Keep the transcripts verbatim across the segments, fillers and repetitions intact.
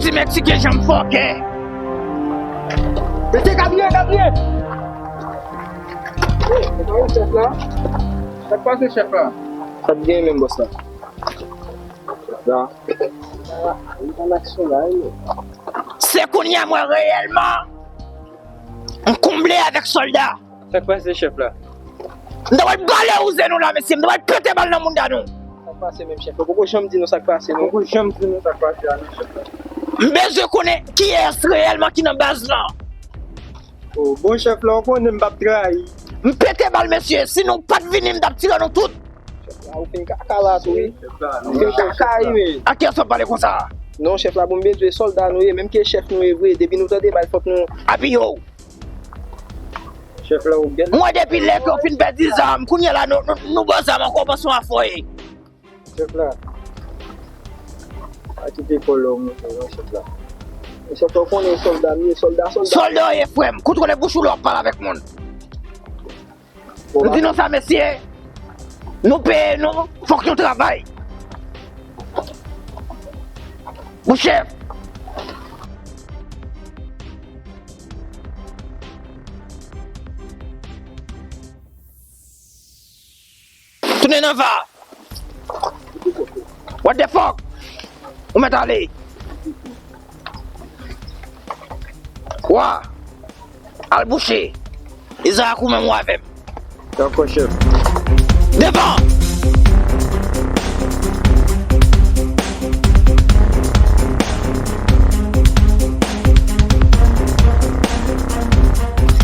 Ti Meksiken janm fòkè. Mesye, kabriye, kabriye. Sa k pase, chèf la? Sa k gen menm, bòs la? La. Li pa nan aksyon la, wi. Se kounye a mwen reyèlman m konble avèk sòlda. Sa k pase, chèf la? M ta pral bale wouze nou la, mesye. M ta pral pete bal nan mounda nou. Sa k pase menm, chèf la? Poko janm di nou sa k pase, non. Poko janm di nou sa k pase a, non, chèf la. M bezwen konnen kiyès reyèlman ki nan baz lan. Oh, bon, chèf la, ou konnen m p ap trayi. M pete bal, mesye. Si nou pa t vini, m t ap tire nou tout. Chèf la, ou fin kaka la tou, wi. Ou fin kaka, wi, men. A kiyès w ap pale konsa? Non, chèf la, bon, m bezwen sòlda nou ye, menm ke chèf nou ye vre, depi nou tande bal, fòk nou. Apiye w. Chèf la, ou gen. Mwen, depi lè ke w fin pèdi zam, kounye a la, nou, nou, nou ba w zam ankò, w panse w afòye. Chèf la. Pa kite kòlè w monte non, chèf la. Men chèf la, ou konnen sòlda m ye, sòlda, sòlda. Sòlda w ye, frè m. Kontwole bouch ou lè w ap pale avèk moun. M di nou sa, mesye. Nou peye nou, fòk nou travay. Mon chèf. Tounen nan va. What the fuck? Ou mèt ale. Wa. Al bouche. Izarak ou menm ou avè m. Dakò, chèf. Devan!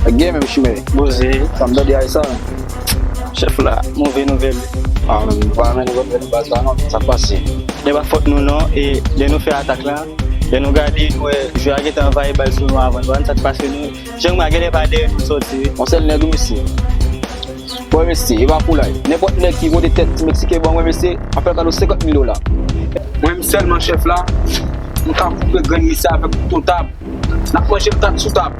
Ak gen menm chimè. Poze. Sa m tande a sa. Chèf la, move nouvèl. Ah, men, pa men nouvèl baz la non. Sa k pase? Se pa fòt nou non, e lè nou fè atak la, lè nou gade, nou wè, jwè a gentan anvayi bal sou nou avan, nou pa konn sa k pase nou. Jan nou wè a genlè pa dèyè nou sòti, wi. Yon sèl nèg wi mesye. Bon mesye, e pa foulay. Nenpòt nèg ki pote tèt ti Meksiken ban mwen mesye, m ap fè l kado senkant mil dola. Mwen menm sèlman chèf la, m ka koupe grenn misye avèk kouto tab. N ap manje l tab sou tab.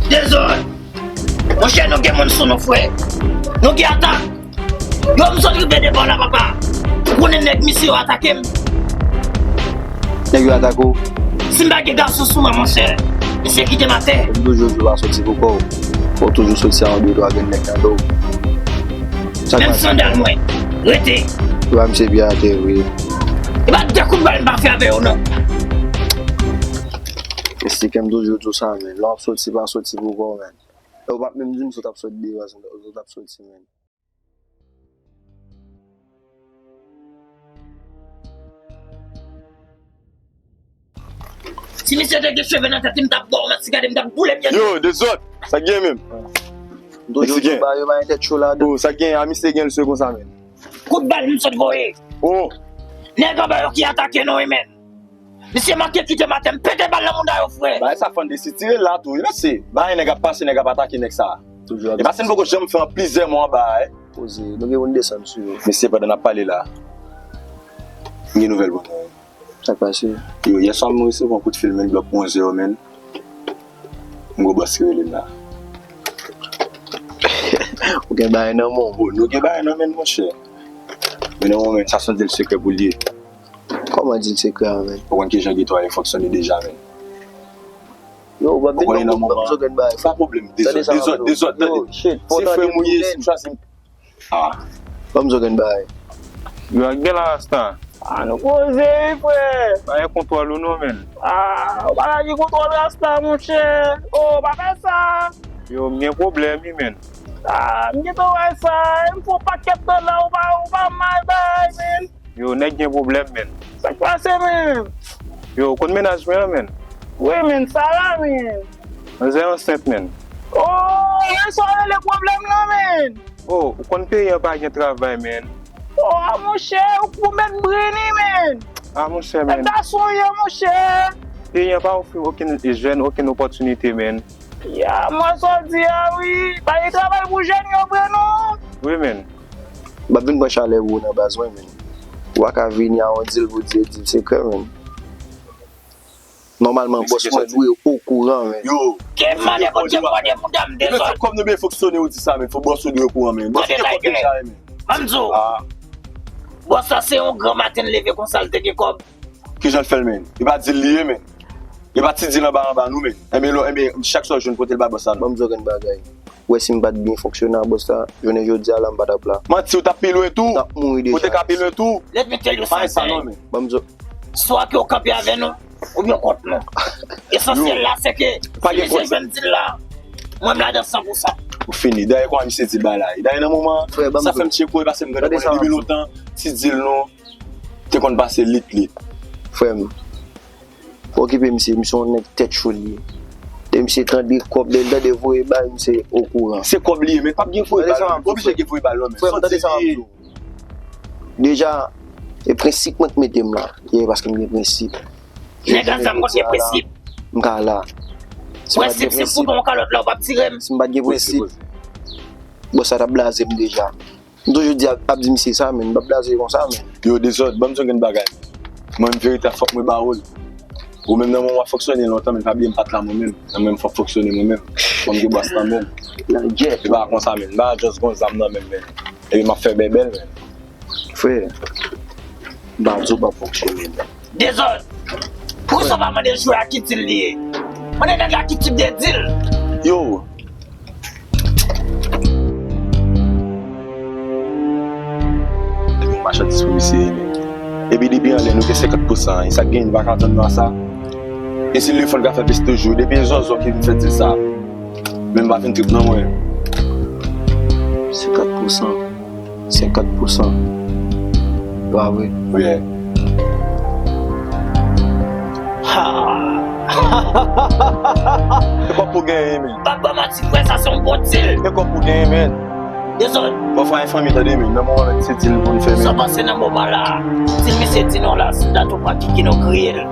Dezòd! Monchè, nou gen moun sou nou, frè. Nou gen atak. Yo, m sot rive devan w la, papa. Ou konnen nèg misye yo atake m. Nèg yo atake w? Si m pa gen gason sou mwen, monchè, misye kite m atè. M toujou di w pa soti pou kò w. Fò w toujou soti a yon de twa grenn nèg nan do w. Menm sandal mwen. Rete. Yo ba misye pye atè vre. E pa de kout bal m pa fè avè yo, non. Mesye, kè m toujou di w sa, men. Lè w ap soti, pa soti pou kò w, men. Lè w p ap menm di m si w t ap sot devan, si w t ap soti, men. Si misye te gen cheve nan tèt li, m t ap ba w manti gade, m t ap boule pye l. Yo, dezòd! Sa k gen menm? M toujou di w ba yo mayen tèt cho ladan. Oh, sa k gen, a misye gen l se konsa menm. Kout bal m sot voye. Oh! Nèg anba yo ki atake nou wi, men. Misye manke kite m atè, m pete bal nan mounda yo, frè. Bagay sa fann desitire la tou, wi, mesye. Bagay nèg ap pase, nèg ap atake nèg sa. Toujou ap. E pase m poko janm fè an plizyè mwa anba a, eh. Poze, nou gen pou n desann sou yo. Mesye, pandan n ap pale la, m gen nouvèl pou nou. Sa k pase? Yo, yè swa m resevwa yon kout fil, men, blòk onz è, men. M gwo bòs ki rele m la. Ou gen bagay nan men w? Oh, nou gen bagay nan men n, monchè. Men nan moman, sa se yon dil sekrè pou l ye. Kòman dil sekrè a, men? Ou konn kijan geto a fonksyone deja, men. Yo, w ap vin nan moman. Pa pwoblèm, dezòd, dezòd, dezòd, tande. Yo, shit, se frè m ou ye, si m chwazi m. Ah. Ban m zo grenn bagay. Yo, ak bèl Rasta. Ah, nou poze, wi, frè. Pa gen kontwòl ou non, men. Ah, ou pa ka gen kontwòl Rasta, monchè. Oh, pa fè sa. Yo, m gen pwoblèm, wi, men. Ah, m gentan wè sa. M fè yon pakèt tan la, ou pa, ou pa mal bagay, men. Yo, nèg gen pwoblèm, men. Sa k pase, men? Yo, ou konn mennaj mwen an, men? Wi, men, Sara, men. Manzè ansent, men. Oh, men sa w rele pwoblèm nan, men? Oh, ou konn peyi an pa gen travay, men. Oh, a monchè, ou, ou mèt brini, men. A monchè, men. Mèt gason ye, monchè. Peyi an pa ofri okenn jèn, okenn opòtinite, men. Ya, m wè sa w di a, wi. Pa gen travay pou jèn yo vre, non. Wi, men. M ap vin pran chalè pou ou nan baz mwen, men. Ou pa ka vini a yon dil pou di e dil sekrè, men. Nòmalman, bòs mwen dwe okouran, men. Yo, ke mande Bondye kòde pou dam dezòd. Kòb nou byen fonksyone, ou di sa, men. Fò bòs ou dwe okouran, men. Bòs ou gen kòb deja, men. Ban m di w. Ah. Bòs la se yon gran maten l leve konsa l te gen kòb. Kijan l fè l, men? E pa dil li ye, men. E pa ti dil anba anba nou, men. Enben, lò, enben, chak sa w jwenn kote l bay bòs la, non. Ban m di w yon bagay. Ou wè si m pa t byen fonksyone a bòs la, jounen jodi a la m pa t ap la. Manti, ou t ap pi lwen tou. M t ap mouri deja. Ou te ka pi lwen tou. Let me tell you something. Pa gen sa non, men. Ban m di w. Swa ke w kanpe avè nou, oubyen w kont nou. Esansyèl la, se ke si misye jwenn dil la, mwen m ladan san pou san. Ou fini. Dayè, kòman misye di bagay la? Dayè, nan moman an, sa fè m tcheke w, e paske m gade konnen depi lontan, ti dil nou te konn pase lit, lit. Frè m, pa okipe misye, misye yon nèg tèt cho li ye. Lè misye tande kòb, lè l tande voye bay, misye okouran. Se kòb li ye, men p ap gen voye bay. Oblije gen voye bay, non, men. Frè m, tande sa m ap di w. Deja, e prensip mwen k mete m la. Ye, paske m gen prensip. Nèg a zam konn gen prensip. M ka la. Prensip se bouton yon kalòt la, ou p ap tire m. Si m pa t gen prensip, bòs la t ap blaze m deja. M toujou di, ap, ap di misye sa, men m p ap blaze konsa, men. Yo, Dezòd, ban m di w yon grenn bagay. Mwen menm verite a fòk mwen ba ou l. Ou menm nan moman w ap fonksyone lontan, men pa bliye m pa t la mwen menm. Nan menm fòk fonksyone mwen menm. Fò m gen bòs lan menm. Nan djèt. E pa konsa, men. M pa just gon zam nan menm, men. Epi m ap fè bèbèl, men. Frè, m pa di w p ap fonksyone, men. Dezòd! Poukisa w pa mande jwè a ki dil li ye? Mande nèg la ki tip de dil. Yo! Yon machandiz pou misye ye, men. Epi depi anlè nou gen senkant pousan, e sa k genyen n pa ka tann nou a sa. E si l fò l ka fè plis toujou, depi e zòzò ki vin fè dil sa. Men m pa fin trip non mwen. Senkant pousan. Senkant pousan. Pa vre? Wi. Ha! E kòb pou genyen, men. Pa ba manti, frè, sa se yon bon dil. E kòb pou genyen, men. Dezòd. Bon, frè, fanmi, tande, men. Nan moman, men, se dil pou n fè, men. Sa pase nan moman la. Si misye di non la, si dat ou pa kiki nou kriye l.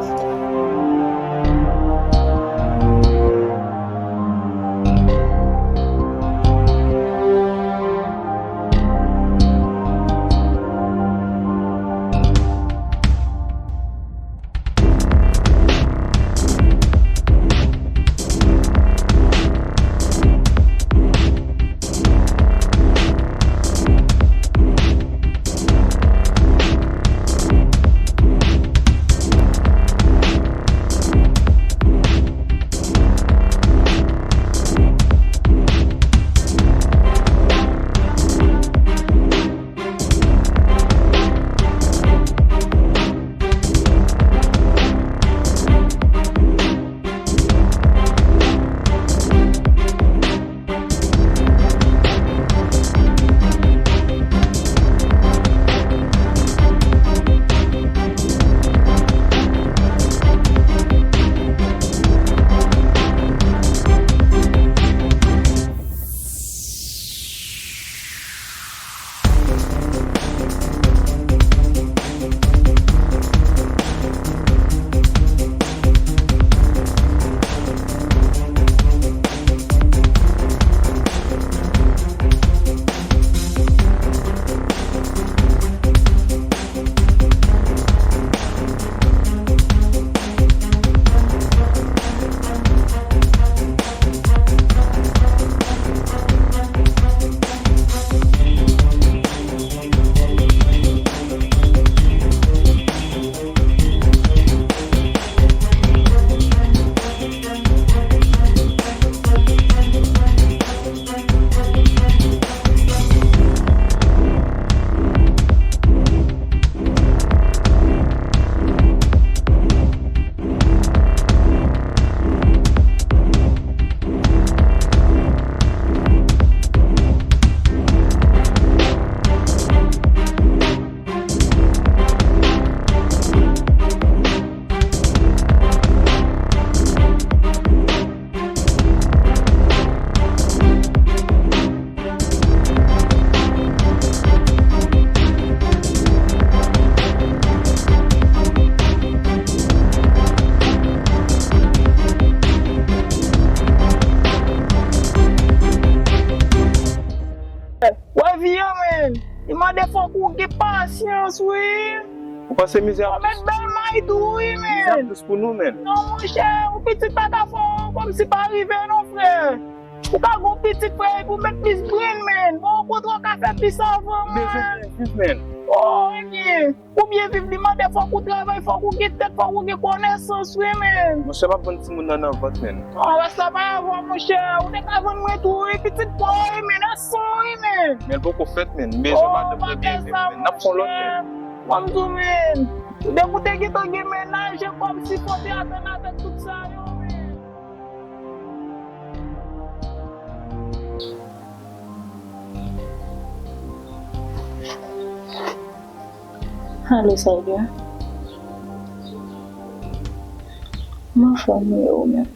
Wè vi an, men. Li mande fòk ou gen pasyans, wi. Ou panse mizè ap... Ou met bèl may tou wi, men. Mizè ap dous pou nou, men. Non, monchè, ou pitit pa ka fè w kòmsi pa rive, non, frè. Ou ka gon pitit, frè, epi ou met plis brenn, men. Bon, okontrè, ou ka fè plis avan, men. Ou bezwen byen viv, men. Oh, ebyen. Pou byen viv, li mande fòk ou travay, fòk ou gen tèt, fòk ou gen konesans, wi, men. Monchè, m ap vann timoun nan nan vant, men. Oh, sa pa avan, monchè. Ou te ka vann mwen tou, wi, pitit pa w, wi, men. Nan san, wi, men. Men l poko fèt, men. M bezwen madanm mwen byen viv, men. N ap fè yon lòt, men. Ban m di w, men. Depi w te gentan gen mennaj, e kòmsi fò w te atann avèk tout sa yo, men. Alo, Sayda. Kòman fòm ou ye ou menm?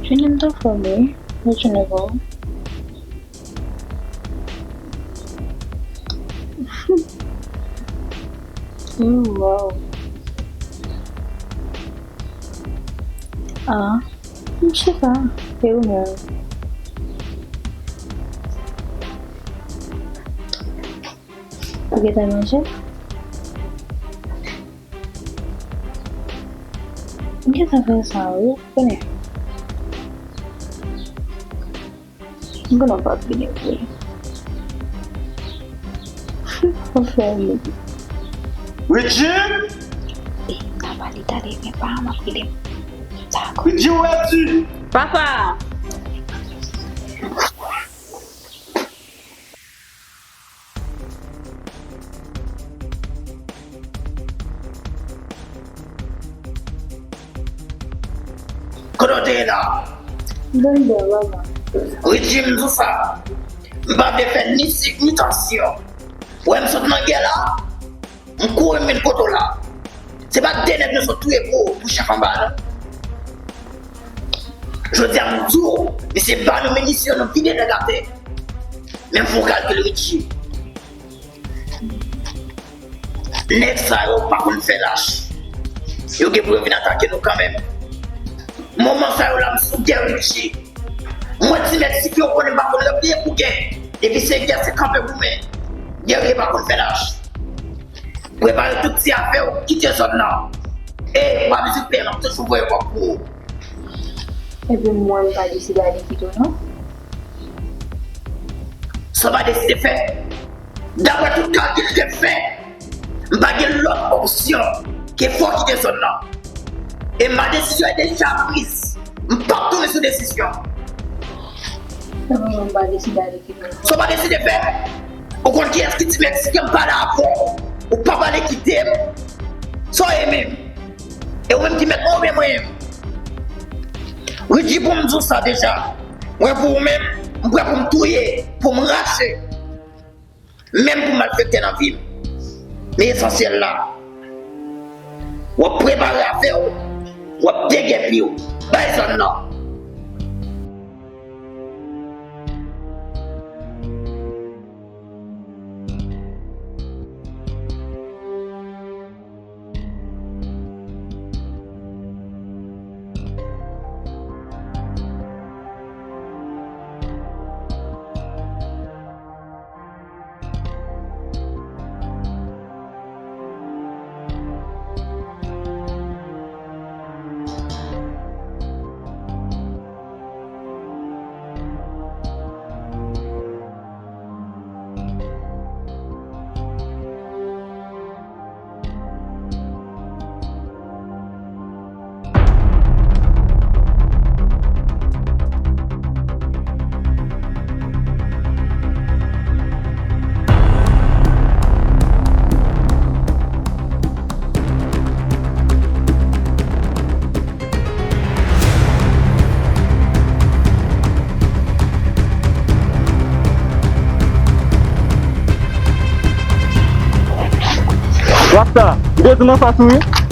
Jounen m t anfòm wi, bèl jounen pou ou. Oh, wow. Ah, m chita. E ou menm? Ou gentan manje? M gentan fè sa wi, konnen. M konnen w p ap vini vre. Ou fè m. Richie! E m ta pale talè, men pa m ap rele m. Sa a Richie, où es-tu? Papa! Kote w te ye la? M t anndan, papa. Richie, m di w sa. M pa vle fè ni sik ni tansyon. Ou wè m sot nan gè la? M kouri m vin kote w la. Se pa de nèg nou sot touye pou, pou chèf anba, non. Jodi a, m di w, misye ba nou minisyon, nou vide nèg atè. Men m fè yon kalkil, Richie. Nèg sa yo pa konn fè lach. Yo gen pou yo vin atake nou kanmenm. Moman sa yo la, m sou gè, Richie. Mwen, ti Meksik yo konnen m pa konn repliye pou gè. Depi se gè, se kanpe goumen. Gè yo pa konn fè lach. Prepare tout ti afè w, kite zòn nan. E, ou pa bezwen peye, m ap toujou voye kòb pou ou. Epi mwen, m pa deside ale kite w, non. Sa w pa deside fè? Daprè tout kalkil ke m fè, m pa gen lòt opsyon ke fò w kite zòn nan. E ma décision est déjà prise. M p ap tounen sou desizyon. Sa w pa deside ale kite m? Sa w pa deside fè? Ou konn kiyès ki di Meksiken m pale avè w? Ou pa pale kite m? Sa w ye menm? E ou menm ki mèt mwen oubyen mwen menm? Richie, pou m di w sa deja, mwen pou ou menm, m prè pou m touye, pou m rache. Menm pou malfektè nan vi m. Men esansyèl la, w ap prepare afè w, w ap degèpi w. Bay zòn nan. Rasta, m te di w nan fas ou wi.